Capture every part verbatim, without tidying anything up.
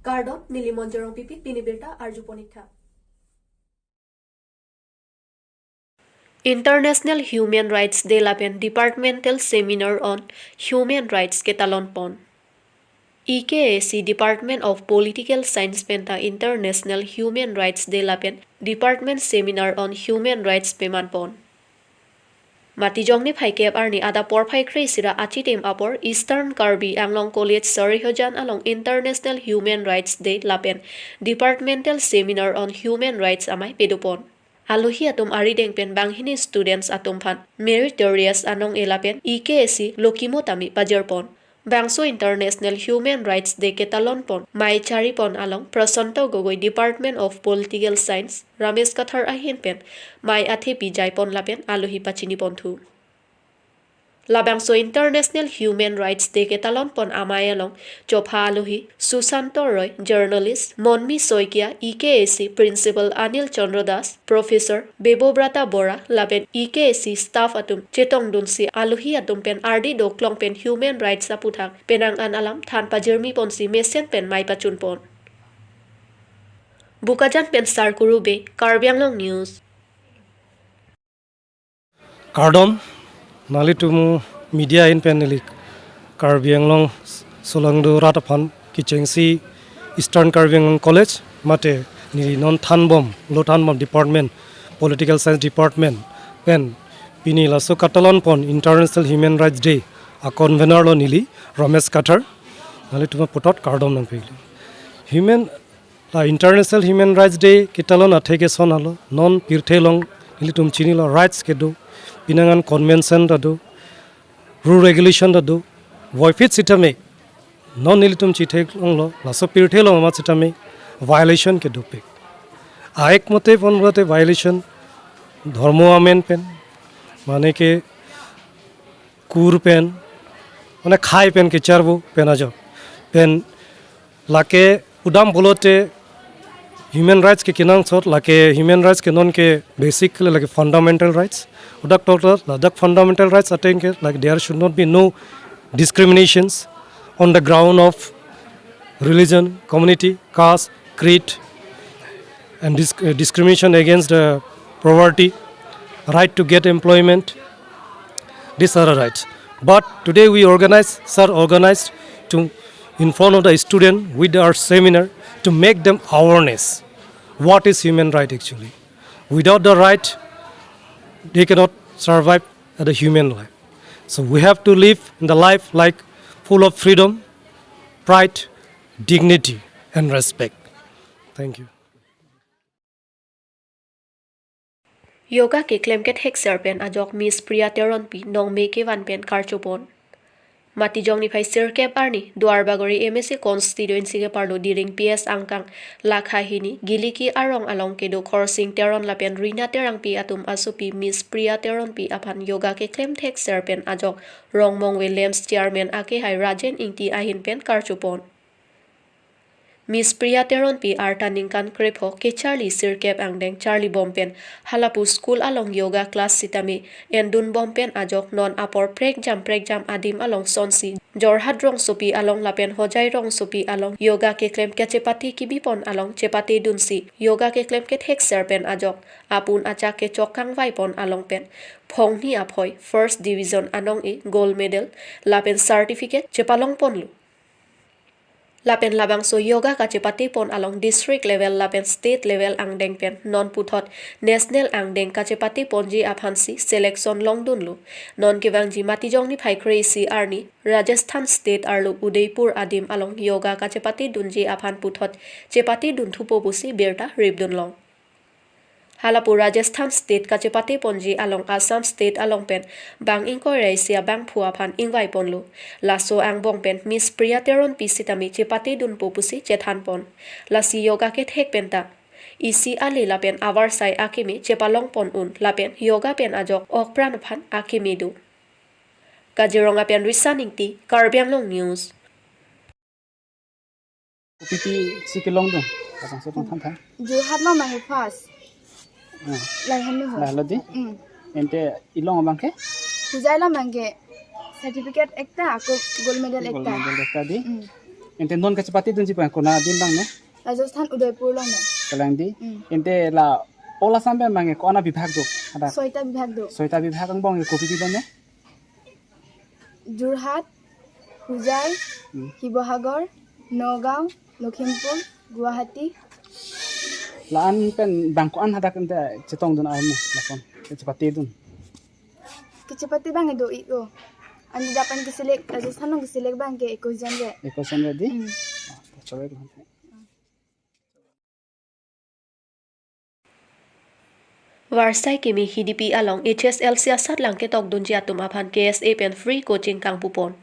Kardom, neli Monjorong Pipi, pini birta arjupon-iktha. International Human Rights Day lapen Departmental Seminar on Human Rights ketalon pon. E K A C Department of Political Science penta International Human Rights Day lapen Department Seminar on Human Rights peman pon. Matijong niphai kep arni adap porphai kre-isi ra achitim apor Eastern Karbi Anglong College Sarihajan along International Human Rights Day lapen Departmental Seminar on Human Rights amei padopon. Alohi atum arideng pen banghini students atum aphan meritorious anong-e lapen E K A C lokimo tame pajirpon. Bangso International Human Rights Day ketalon pon mei charipon along Prasanto Gogoi, Department of Political Science, Ramesh Kathar ahin pen mei athepi jaipon lapen alohi pachiniponthu. Labangso International Human Rights Day ketalon pon amei along chopha alohi Susanto Roy, journalist, Monmi Saikia, E K A C Principal Anil Chandra Das, Professor Bebobrata Bora lapen E K A C staff atum chetongdunsi alohi atum pen ardi doklong pen human rights aphuthak penang an alam than pajirmi ponsi mesen pen mei pachun pon. Bokajan pen Sarkuru Bey, Karbi Anglong News. Kardom, nanglitum media ahin pen neli Karbi Anglong Solangdo rat aphan kechengsi Eastern Karbi Anglong College mate neli non thanbom, lo thanbom department, Political Science Department pen pini laso katalon pon International Human Rights Day a convener lo neli Ramesh Kathar. Nanglitum puthot kardom nangpilo. Human La International Human Rights Day ketalon athe ke son alo, non pirthe along nelitum chinilo rights kedo, pinang an convention ta do, rule regulation ta do, voiphit sitame, non nelitum chithe longlo, laso pirthe along amat sitame violation kedopik. Aek mote pon pulote violation, dhormo amen pen, mane ke kur pen, mane khei pen kecharbo pen ajok. Pen lake udam pulote human rights ke kenangsot, lake human rights ke non ke basic lake fundamental rights. Udak tokla ladak fundamental rights ateng ke, like, there should not be no discriminations on the ground of religion, community, caste, creed, and dis- uh, discrimination against the poverty, right to get employment. These are the rights. But today we organize, sir organized to, in front of the student with our seminar to make them awareness. What is human right actually? Without the right, they cannot survive as a human life. So we have to live in the life like full of freedom, pride, dignity, and respect. Thank you. Yoga keklem kethek ser pen ajok Miss Priya Teronpi nongme kevan pen karchopon. Matijong niphai sirkep arni Duarbagori M A C constituency keparlo Diring P S angkang lakha hini Giliki arong along kedo Khorsing Teron lapen Rina Terangpi atum asopi Miss Priya Teronpi aphan yoga keklem thek ser pen ajok Rongmong Williams chairman akehai Rajen Ingti ahin pen karchopon. Miss Priya Teronpi arta ningkan krepho kecharli sirkep angdeng charlibom pen halapu school along yoga class sitame endunbom pen ajok non apor prekjam prekjam adim along sonsi Jorhat rongsopi along lapen Hojai rongsopi along yoga keklem kachepate kibipon along chepatedunsi yoga keklem kethek ser pen ajok apun achak kechok kangvaipon along pen phonghni aphoi first division anong-e gold medal lapen certificate chepalongponlo. Lapen labangso yoga kachepatepon along district level lapen state level angdeng pen non puthot national angdeng kachepateponji aphansi selection longdunlo. Non kevangji Matijong niphai kre-isi arni Rajasthan state arlo Udaipur adim along yoga kachepatedunji aphan puthot chepatedunthupo pusi birta ripdunlong. Halapu Rajasthan state kachepateponji along Assam state along pen bang ingkoi ra isi abangphu aphan ingvaiponlo. Laso angbong pen Miss Priya Teronpi sitame chepatedunpo pusi chethanpon. Lasi yoga kethek penta isi ale lapen avarsai akeme chepalongpon un lapen yoga pen ajok okpran aphan akeme do. Kaziranga pen Risan Ingti, Karbi Anglong News. Kopi pi si kelong dong, abang si tong tham tham. Jorhat lo ma he first. Ah. Lahelo di. Hmm. Ante ilong abang ke? Hojai lo ma ke certificate ekta, ako gold medal ekta. Gold medal ekta di. Hmm. Ante non kachepatedunji pen konat adim abang ne? Rajasthan Udaipur along ne. Kalang di. Hmm. Ante la pola sampai abang ke ko-an abibhag do? Ada Soita bibhag do. Soita bibhag angbong ke kopi-pi do ne? Jorhat, Hojai, Hmm. Shivasagar, Nagaon, Lakhimpur, Guwahati. La-an pen abang ko-an hadak ante chetongdun armu lason kachepatedun? Kachepate abang do-ik o. Ante dak pen keselect, Rajasthan along keselect abang ke ekus jon re. Ekus jon re di? Hmm. Ah, correct lang. Varsai kimi Hidipi along H S L C asatlang ketokdunji atum aphan K S A pen free coaching kangpupon.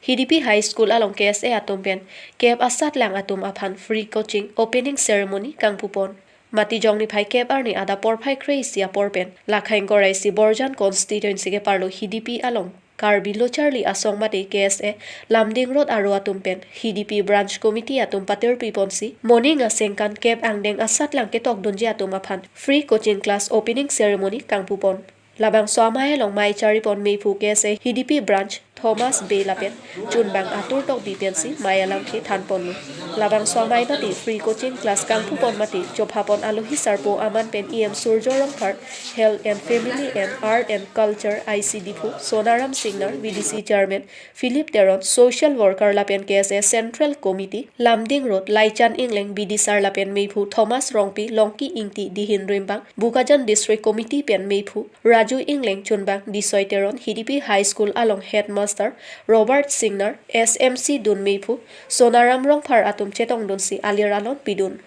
Hidipi High School along K S A atum pen kep asatlang atum aphan free coaching opening ceremony kangpupon. Matijong niphai kep arni adap porphai kre-isi apor pen, lakhai ingkoi ra isi Borjan constituency keparlo Hidipi along Karbi Lo Charli Asong mate K S A Lumding Road aro atum pen Hidipi Branch Committee atum patirpiponsi, moning asengkan kep angdeng asatlang ketokdunji atum aphan free coaching class opening ceremony kangpupon. Labangso amei along mei charipon meiphu K S A Hidipi Branch Thomas Bey lapen chunbang Atur Tokbi pensi mei alamthe thanponlo. Labangso amei mate free coaching class kangpupon mate chophapon alohi sarpo aman pen E M Surjo Rongphar, Health and Family and Art and Culture I C Diphu, Sonaram Singnar, V D C Chairman Philip Teron, Social Worker lapen K S A Central Committee, Lumding Road, Laichan Engleng, B D sir lapen meiphu Thomas Rongpi, Longki Ingti, Dihin Rimbang, Bokajan District Committee pen meiphu Raju Engleng, chunbang Disoi Teron, Hidipi High School along Headmaster Robert Singnar, S M C dun meiphu Sonaram Rongphar atum chetongdunsi alir alon pidun.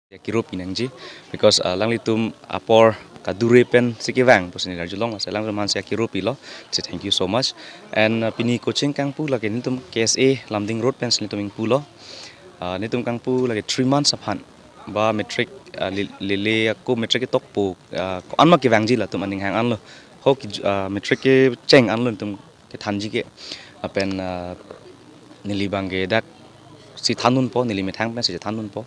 Ya, kirup inangji, because, uh, alanglitum apor kadure pensi kevang pusi neli arjulong, lasi alanglitum aphansi kirup ilo. So thank you so much. And, uh, pini coaching kangpu lake nelitum K S A Lumding Road pensi nelitum ingpulo. Uh, nelitum kangpu lake three months aphan. Ba matric, uh, le-, lele ako matric ketokpo, uh, ko-an ma kevangji latum aning hang anlo. Ho ki, uh, matric kecheng anlo nelitum kethanji ke. Lapen, ah, neli abang ke daksi thandunpo, neli methang pensi thandunpo.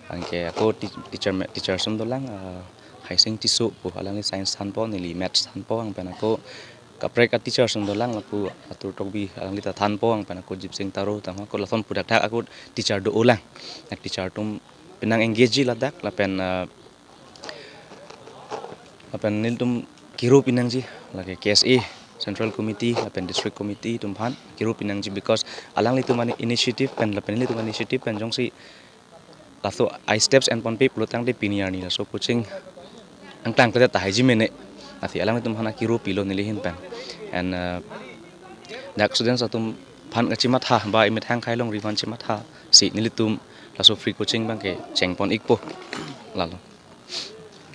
Anke ako ti-, teacher me-, teacher ason dolang, ah, Haising Tisso pu, alangli science thanpo, neli maths thanpo, anpen ako kaprek a-teacher ason dolang, lapu Atur Tokbi alangli ta thanpo, anpen ako Jipsing Taro, tang ako lason pu dakdak ako teacher do-olang. Dak teacher atum penang engage ji ladak, lapen, ah, lapen nelitum kirup inangji, lake K S A Central Committee lapen District Committee atum aphan kirup inangji, because alanglitum ani-, initiative pen lapen nelitum initiative pen jongsi laso a-steps enponpe pulotangte pini arni laso coaching angtang kete tahaiji mene. Lasi alanglitum aphan kirup ilo neli ahin pen. And, uh, dak students atum aphan kachimatha ba emethang akhai longri aphan chimatha si nelitum laso free coaching abang kechengpon-ikpo. Lalo.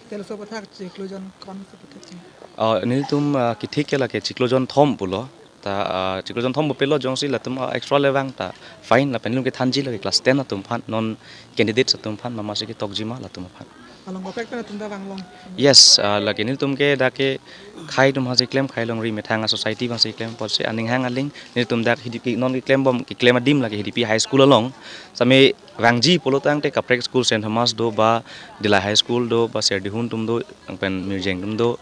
Tel so pathak chiklo jon ko-an so pathak ching? Oh, nelitum, ah, kethik ke lake chiklo jon thom pulo. Ta, ah, chiklo jon thom pupelo jongsi latum, ah, extra le vang ta fine, lapen nelitum kethanji lake class ten atum aphan, non candidates atum aphan, mama si ketokji ma latum aphan. Along kaprek pen atum ta vanglong. Yes, ah, lake nelitum ke dak ke akhai atum aphansi klem, akhai longri methang a-society aphansi klem, apotsi aning hang aling nelitum dak Hidipi non keklembom, keklem adim lake Hidipi High School along. Same vangji pulotangte kaprek school Saint Thomas do ba Dillai High School do ba Serdihun atum do, anpen Mirjeng atum do.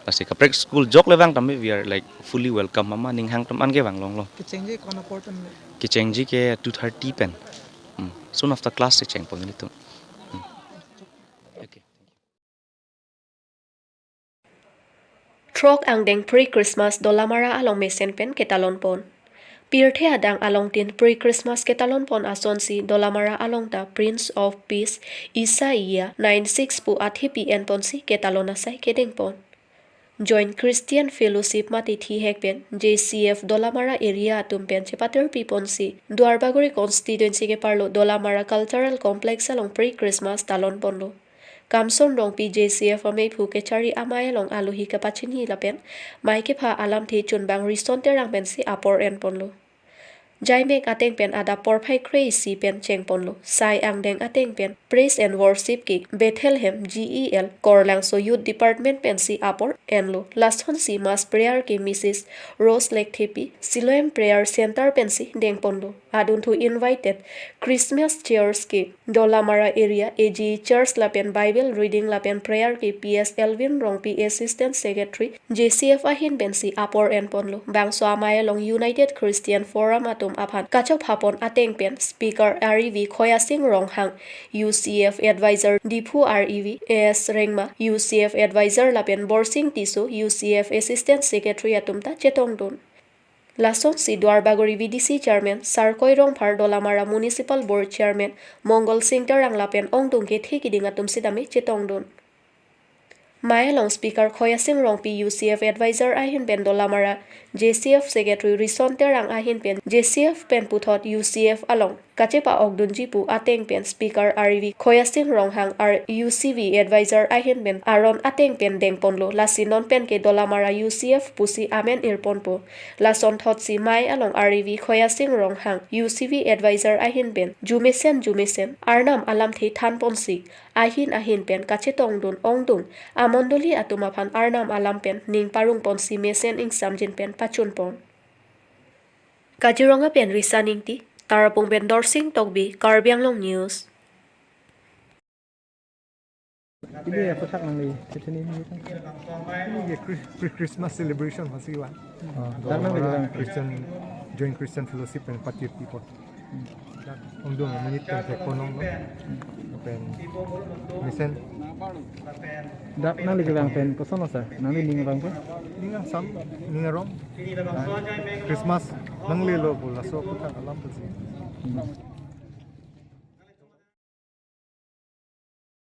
Lasi kaprek school jok le vang tame we are, like, fully welcome, mama aning hang atum an ke vanglonglo. Kechengji ko-an apor pen? Kechengji ke two thirty pen. Hmm. Soon after class si chengpon nelitum. Hmm. Okay. Throk angdeng pre-Christmas Dolamara along mesen pen ketalonpon. Pirthe adang alongtin pre-Christmas ketalonpon asonsi Dolamara along ta Prince of Peace Isa Iya nine six pu athepi enponsi ketalon asai kedengpon. Joint Christian Fellowship mate thihek pen J C F Dolamara area atum pen chepatirpiponsi Duarbagori constituency keparlo Dolamara Cultural Complex along pre-Christmas talonponlo. Kamson Rongpi J C F ameiphu kechari amei along alohi kapachiniji lapen mei kepha alamthe chunbang Rison Terang pensi apor enponlo. Jaimek ateng pen adap porphai kre-isi pen chengponlo. Sai angdeng ateng pen Praise and Worship ke Bethlehem G E L Korlangso Youth Department pensi apor enlo. Lasonsi mass prayer ke Missus Rose Lekthepi, Siloam Prayer Center pensi dengponlo. Adunthu invited Christmas cheers ke Dolamara area A G Church lapen Bible reading lapen prayer ke P S Elvin Rongpi, Assistant Secretary J C F ahin pensi apor enponlo. Bangso amei along United Christian Forum atum aphan kachophapon ateng pen speaker R E V Khoyasing Ronghang, U C F advisor Diphu R E V, A S Rengma, U C F advisor lapen Borsing Tisso, U C F assistant secretary atum ta chetongdun. Lasonsi Duarbagori V D C chairman Sarkoi Rongphar, Dolamara Municipal Board chairman Mongol Sing Terang lapen ongdung kethe kiding atum sitame chetongdun. Mei along speaker Khoyasing Rongpi, U C F advisor ahin pen Dolamara J C F secretary Rison Terang ahin pen J C F pen puthot U C F along kachepa-okdunji pu ateng pen speaker R E V Khoyasing Ronghang, R U C V advisor ahin pen aron ateng pen dengponlo. Lasi non pen ke Dolamara U C F pusi amen irponpo. Lasonthotsi mei along R E V Khoyasing Ronghang, U C V advisor ahin pen jumesen jumesen Arnam alamthe thanponsi ahin ahin pen kachetongdun ongdung amondoli atum aphan Arnam alam pen ning parungponsi mesen ingsamjin pen pachunpon. Kaziranga pen Risa Ingti, Tarapung pen Dorsing Tokbi, Karbi Anglong News. Ini ya, petak nang ni, kita ni, ini kan. Ini ya, Chris-, pre-Christmas celebration masih lah. Oh, dak nang lagi, Christian, joint Christian fellowship pen patir tipo. Dak ongdung minute kan thek ponong lo. Pen mesen. Dak nang lagi lang pen koson lo, sir? Nangli ning abang pen? Ning angsam, ning arong. Christmas nanglelo pu laso aputhak alam pusi. Hmm.